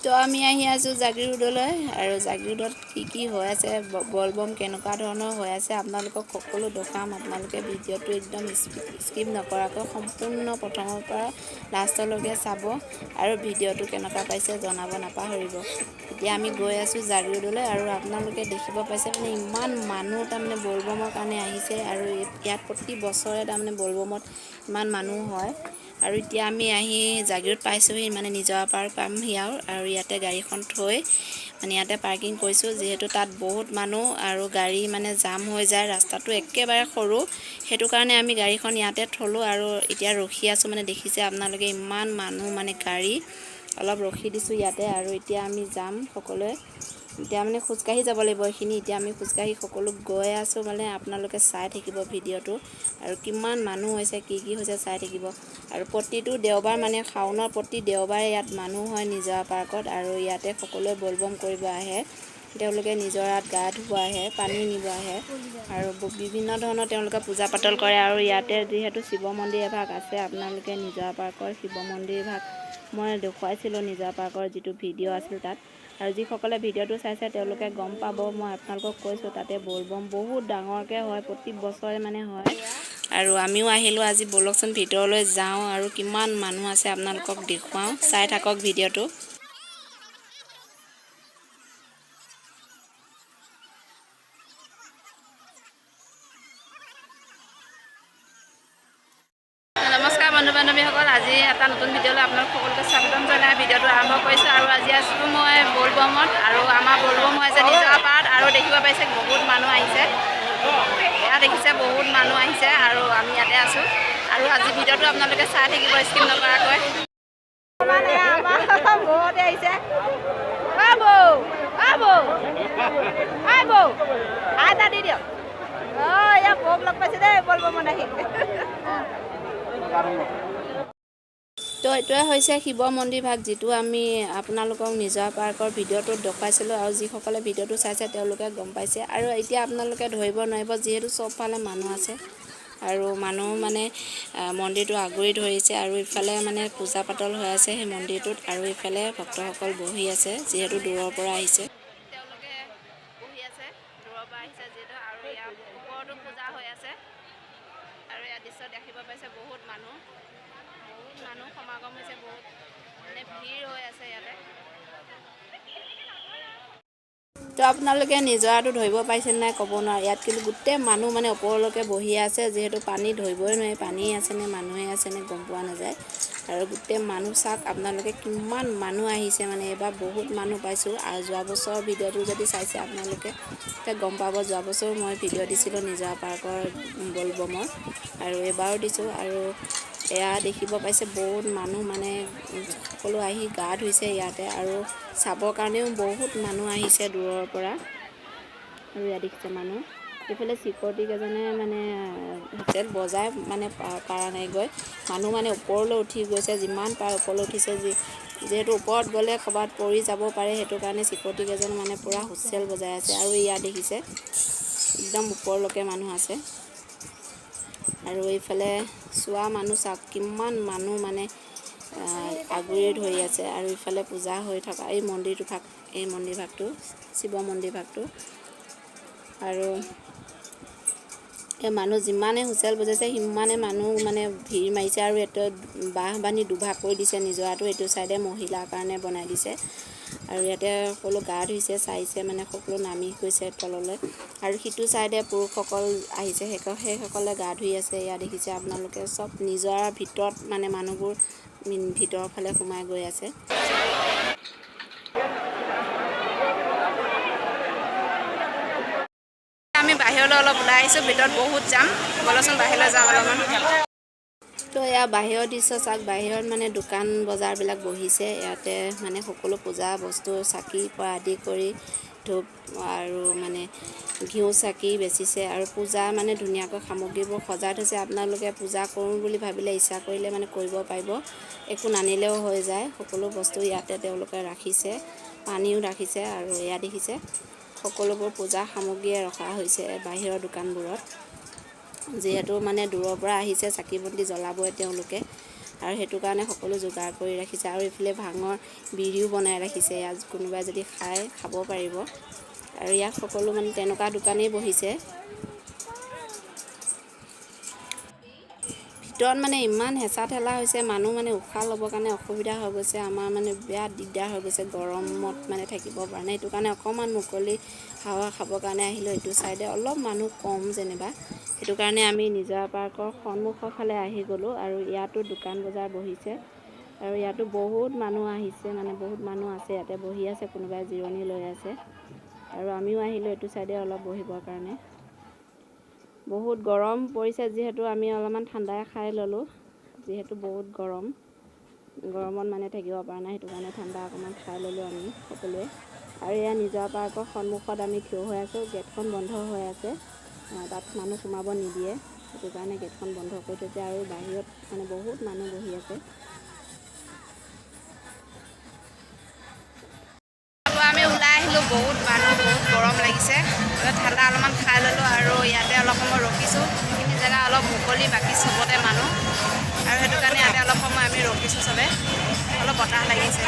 তো আমি আহি আছোঁ জাগিৰোডলৈ আৰু জাগিৰোডত কি কি হৈ আছে, বলবম কেনেকুৱা ধৰণৰ হৈ আছে আপোনালোকক সকলো দেখুৱাম। আপোনালোকে ভিডিঅ'টো একদম স্কিপ নকৰাকৈ সম্পূৰ্ণ প্ৰথমৰ পৰা লাষ্টলৈকে চাব আৰু ভিডিঅ'টো কেনেকুৱা পাইছে জনাব নাপাহৰিব। এতিয়া আমি গৈ আছোঁ জাগিৰোডলৈ আৰু আপোনালোকে দেখিব পাইছে মানে ইমান মানুহ তাৰমানে বলবমৰ কাৰণে আহিছে আৰু ইয়াত প্ৰতি বছৰে তাৰমানে বলবমত ইমান মানুহ হয়। আৰু এতিয়া আমি আহি জাগিৰোড পাইছোঁহি, মানে নিজৰা পাৰ্ক পামহি আৰু ইয়াতে গাড়ীখন থৈ মানে ইয়াতে পাৰ্কিং কৰিছোঁ, যিহেতু তাত বহুত মানুহ আৰু গাড়ী মানে জাম হৈ যায়, ৰাস্তাটো একেবাৰে সৰু, সেইটো কাৰণে আমি গাড়ীখন ইয়াতে থ'লোঁ আৰু এতিয়া ৰখি আছোঁ। মানে দেখিছে আপোনালোকে ইমান মানুহ, মানে গাড়ী অলপ ৰখি দিছোঁ ইয়াতে আৰু এতিয়া আমি যাম সকলোৱে। এতিয়া মানে খোজকাঢ়ি যাব লাগিব এইখিনি। এতিয়া আমি খোজকাঢ়ি সকলো গৈ আছোঁ, মানে আপোনালোকে চাই থাকিব ভিডিঅ'টো আৰু কিমান মানুহ হৈছে, কি কি হৈছে চাই থাকিব। আৰু প্ৰতিটো দেওবাৰ মানে শাওনৰ প্ৰতি দেওবাৰে ইয়াত মানুহ হয় নিজৰা পাৰ্কত আৰু ইয়াতে সকলোৱে বলবম কৰিব আহে, তেওঁলোকে নিজৰাত গা ধুব আহে, পানী নিব আহে আৰু বিভিন্ন ধৰণৰ তেওঁলোকে পূজা পাতল কৰে। আৰু ইয়াতে যিহেতু শিৱ মন্দিৰ এভাগ আছে, আপোনালোকে নিজৰা পাৰ্কৰ শিৱ মন্দিৰ ভাগ মই দেখুৱাইছিলোঁ নিজৰা পাৰ্কৰ যিটো ভিডিঅ' আছিল তাত। আৰু যিসকলে ভিডিঅ'টো চাইছে তেওঁলোকে গম পাব, মই আপোনালোকক কৈছোঁ তাতে বলবম বহুত ডাঙৰকৈ হয়, প্ৰতি বছৰে মানে হয়। আৰু আমিও আহিলোঁ আজি, ব'লকচোন ভিতৰলৈ যাওঁ আৰু কিমান মানুহ আছে আপোনালোকক দেখুৱাওঁ, চাই থাকক ভিডিঅ'টো। নমস্কাৰ বন্ধু বান্ধৱীসকল, আজি এটা নতুন ভিডিঅ'লৈ আপোনালোক সকলোকে স্বাগতম জনাই ভিডিঅ'টো আৰম্ভ কৰিছোঁ। আৰু আজি আছোঁ মই বলবমত আৰু আমাৰ বলবম হৈছে নিজৰা পাৰত আৰু দেখিব পাইছে বহুত মানুহ আহিছে, এয়া দেখিছে বহুত মানুহ আহিছে আৰু আমি ইয়াতে আছোঁ। আৰু আজি ভিডিঅ'টো আপোনালোকে চাই থাকিব স্কিপ নকৰাকৈ। আমাৰ বৌহঁতে আহিছে। অ বৌ, অ বৌ, অ বৌ, হাত এটা দি দিয়ক। অ ইয়াৰ বৌক লগ পাইছোঁ দেই বলবমত আহি। তো এইটোৱে হৈছে শিৱ মন্দিৰ ভাগ, যিটো আমি আপোনালোকক নিজৰা পাৰ্কৰ ভিডিঅ'টোত দেখুৱাইছিলোঁ আৰু যিসকলে ভিডিঅ'টো চাইছে তেওঁলোকে গম পাইছে। আৰু এতিয়া আপোনালোকে ধৰিব নোৱাৰিব, যিহেতু চবফালে মানুহ আছে আৰু মানুহ মানে মন্দিৰটো আগুৰি ধৰিছে আৰু ইফালে মানে পূজা পাতল হৈ আছে সেই মন্দিৰটোত আৰু ইফালে ভক্তসকল বহি আছে, যিহেতু দূৰৰ পৰা আহিছে তেওঁলোকে বহি আছে, দূৰৰ পৰা আহিছে যিহেতু। আৰু ইয়াৰ ওপৰতো পূজা হৈ আছে আৰু ইয়াৰ দৃশ্য দেখিব পাইছে বহুত মানুহ, বহুত মানুহ সমাগম হৈছে, বহুত মানে ভিৰ হৈ আছে ইয়াতে। তো আপোনালোকে নিজৰাটো ধৰিব পাৰিছে নাই ক'ব নোৱাৰে, ইয়াত কিন্তু গোটেই মানুহ মানে ওপৰলৈকে বহি আছে, যিহেতু পানী ধৰিবই নোৱাৰি, পানী আছেনে মানুহে আছেনে গম পোৱা নাযায়। আৰু গোটেই মানুহ চাওক আপোনালোকে কিমান মানুহ আহিছে, মানে এইবাৰ বহুত মানুহ পাইছোঁ। আৰু যোৱা বছৰৰ ভিডিঅ'টো যদি চাইছে আপোনালোকে তেতিয়া গম পাব, যোৱা বছৰো মই ভিডিঅ' দিছিলোঁ নিজৰা পাৰ্কৰ বলবমৰ আৰু এইবাৰো দিছোঁ। আৰু এয়া দেখিব পাইছে বহুত মানুহ মানে সকলো আহি গা ধুইছে ইয়াতে আৰু চাবৰ কাৰণেও বহুত মানুহ আহিছে দূৰৰ পৰা। আৰু ইয়াত দেখিছে মানুহ, এইফালে চিকিউৰিটি কেইজনে মানে হুইচেল বজাই মানে পৰা নাই গৈ, মানুহ মানে ওপৰলৈ উঠি গৈছে, যিমান পাৰে ওপৰলৈ উঠিছে, যিহেতু ওপৰত গ'লে ক'ৰবাত পৰি যাব পাৰে, সেইটো কাৰণে চিকিউৰিটি কেইজন মানে পূৰা হুইচেল বজাই আছে। আৰু ইয়াত দেখিছে একদম ওপৰলৈকে মানুহ আছে। আৰু এইফালে চোৱা মানুহ চাওক কিমান মানুহ মানে আগুৰি ধৰি আছে। আৰু ইফালে পূজা হৈ থকা এই মন্দিৰটো ভাগ, এই মন্দিৰ ভাগটো শিৱ মন্দিৰ ভাগটো। আৰু এই মানুহ যিমানে হুইচেল বজাইছে সিমানে মানুহ মানে ভিৰ মাৰিছে। আৰু এইটো বাঁহ বান্ধি দুভাগ কৰি দিছে নিজৰাটো, এইটো চাইডে মহিলাৰ কাৰণে বনাই দিছে। আৰু ইয়াতে সকলো গা ধুইছে, চাইছে, মানে সকলো নামি গৈছে তললৈ। আৰু সিটো চাইডে পুৰুষসকল আহিছে, সেইসকলে গা ধুই আছে। এয়া দেখিছে আপোনালোকে চব নিজৰাৰ ভিতৰত মানে মানুহবোৰ ভিতৰৰ ফালে সোমাই গৈ আছে। আমি বাহিৰলৈ অলপ ওলাই আহিছোঁ, ভিতৰত বহুত যাম, ব'লচোন বাহিৰলৈ যাওঁ অলপমান। তো এয়া বাহিৰৰ দৃশ্য চাওক, বাহিৰত মানে দোকান বজাৰবিলাক বহিছে ইয়াতে, মানে সকলো পূজা বস্তু চাকিৰ পৰা আদি কৰি ধূপ আৰু মানে ঘিউ চাকি বেচিছে। আৰু পূজা মানে ধুনীয়াকৈ সামগ্ৰীবোৰ সজাই থৈছে, আপোনালোকে পূজা কৰোঁ বুলি ভাবিলে ইচ্ছা কৰিলে মানে কৰিব পাৰিব, একো নানিলেও হৈ যায়, সকলো বস্তু ইয়াতে তেওঁলোকে ৰাখিছে, পানীও ৰাখিছে। আৰু এয়া দেখিছে সকলোবোৰ পূজা সামগ্ৰীয়ে ৰখা হৈছে বাহিৰৰ দোকানবোৰত, যিহেতু মানে দূৰৰ পৰা আহিছে চাকি বন্তি জ্বলাবই তেওঁলোকে। আৰু সেইটো কাৰণে সকলো যোগাৰ কৰি ৰাখিছে। আৰু এইফালে ভাঙৰ বিড়িও বনাই ৰাখিছে, ইয়াত কোনোবাই যদি খায় খাব পাৰিব। আৰু ইয়াত সকলো মানে তেনেকুৱা দোকানেই বহিছে। ভিতৰত মানে ইমান হেঁচা ঠেলা হৈছে, মানুহ মানে উশাহ ল'বৰ কাৰণে অসুবিধা হৈ গৈছে। আমাৰ মানে বেয়া দিগদাৰ হৈ গৈছে, গৰমত মানে থাকিব পৰা নাই। সেইটো কাৰণে অকণমান মুকলি হাৱা খাবৰ কাৰণে আহিলোঁ। এইটো ছাইডে অলপ মানুহ কম যেনিবা, সেইটো কাৰণে আমি নিজৰা পাৰ্কৰ সন্মুখৰ ফালে আহি গ'লোঁ। আৰু ইয়াতো দোকান বজাৰ বহিছে আৰু ইয়াতো বহুত মানুহ আহিছে, মানে বহুত মানুহ আছে ইয়াতে বহি আছে, কোনোবাই জিৰণি লৈ আছে। আৰু আমিও আহিলোঁ এইটো ছাইডে অলপ বহিবৰ কাৰণে। বহুত গৰম পৰিছে যিহেতু আমি অলপমান ঠাণ্ডাই খাই ল'লোঁ, যিহেতু বহুত গৰম, গৰমত মানে থাকিব পৰা নাই, সেইটো কাৰণে ঠাণ্ডা অকণমান খাই ল'লোঁ আমি সকলোৱে। আৰু এয়া নিজৰা পাৰ্কৰ সন্মুখত আমি থিয় হৈ আছোঁ, গেটখন বন্ধ হৈ আছে, তাত মানুহ সোমাব নিদিয়ে, সেইটো কাৰণে গেটখন বন্ধ কৰি থৈছে। আৰু বাহিৰত মানে বহুত মানুহ বহি আছে। আমি ওলাই আহিলোঁ, বহুত মানুহ, বহুত গৰম লাগিছে, ঠাণ্ডা অলপমান খাই ল'লোঁ। আৰু ইয়াতে অলপ সময় ৰখিছোঁ, সেইখিনি জেগা অলপ মুকলি, বাকী চবতে মানুহ, আৰু সেইটো কাৰণে ইয়াতে অলপ সময় আমি ৰখিছোঁ চবে, অলপ বতাহ লাগিছে।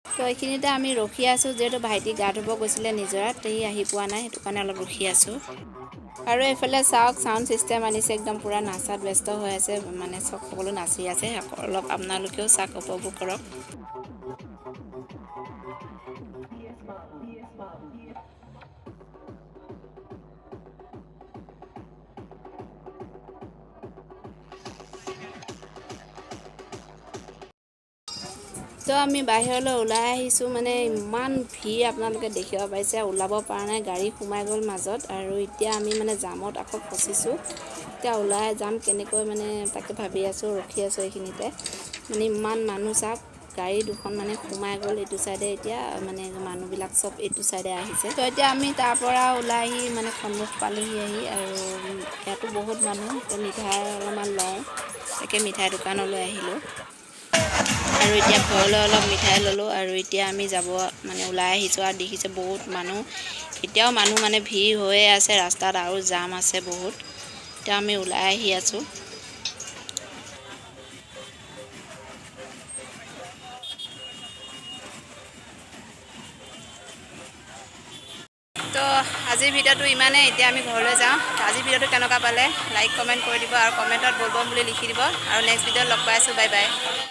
তো এইখিনিতে আমি ৰখি আছোঁ, যিহেতু ভাইটি গা ধুব গৈছিলে নিজৰাত, সি আহি পোৱা নাই, সেইটো কাৰণে অলপ ৰখি আছোঁ। আৰু এইফালে চাওক চাউণ্ড ছিষ্টেম আনিছে, একদম পূৰা নাচাত ব্যস্ত হৈ আছে, মানে চব সকলো নাচি আছে। অলপ আপোনালোকেও চাওক, উপভোগ কৰক। তো আমি বাহিৰলৈ ওলাই আহিছোঁ, মানে ইমান ভিৰ আপোনালোকে দেখিব পাইছে, ওলাব পৰা নাই, গাড়ী সোমাই গ'ল মাজত। আৰু এতিয়া আমি মানে জামত আকৌ ফচিছোঁ, এতিয়া ওলাই যাম কেনেকৈ মানে তাকে ভাবি আছোঁ, ৰখি আছোঁ এইখিনিতে। মানে ইমান মানুহ চাওক, গাড়ী দুখন মানে সোমাই গ'ল এইটো ছাইডে, এতিয়া মানে মানুহবিলাক চব এইটো ছাইডে আহিছে। তো এতিয়া আমি তাৰ পৰা ওলাই আহি মানে সন্মুখ পালোহি আহি, আৰু ইয়াতো বহুত মানুহ। এতিয়া মিঠাই অলপমান লওঁ, তাকে মিঠাই দোকানলৈ আহিলোঁ। আৰু এতিয়া ঘৰলৈ অলপ মিঠাই ল'লোঁ। আৰু এতিয়া আমি যাব মানে ওলাই আহিছোঁ, আৰু দেখিছে বহুত মানুহ, এতিয়াও মানুহ মানে ভিৰ হৈয়ে আছে ৰাস্তাত, আৰু জাম আছে বহুত। এতিয়া আমি ওলাই আহি আছোঁ। তো আজিৰ ভিডিঅ'টো ইমানেই, এতিয়া আমি ঘৰলৈ যাওঁ। আজিৰ ভিডিঅ'টো কেনেকুৱা পালে লাইক কমেণ্ট কৰি দিব, আৰু কমেণ্টত বলবম বুলি লিখি দিব। আৰু নেক্সট ভিডিঅ'ত লগ পাই আছোঁ, বাই বাই।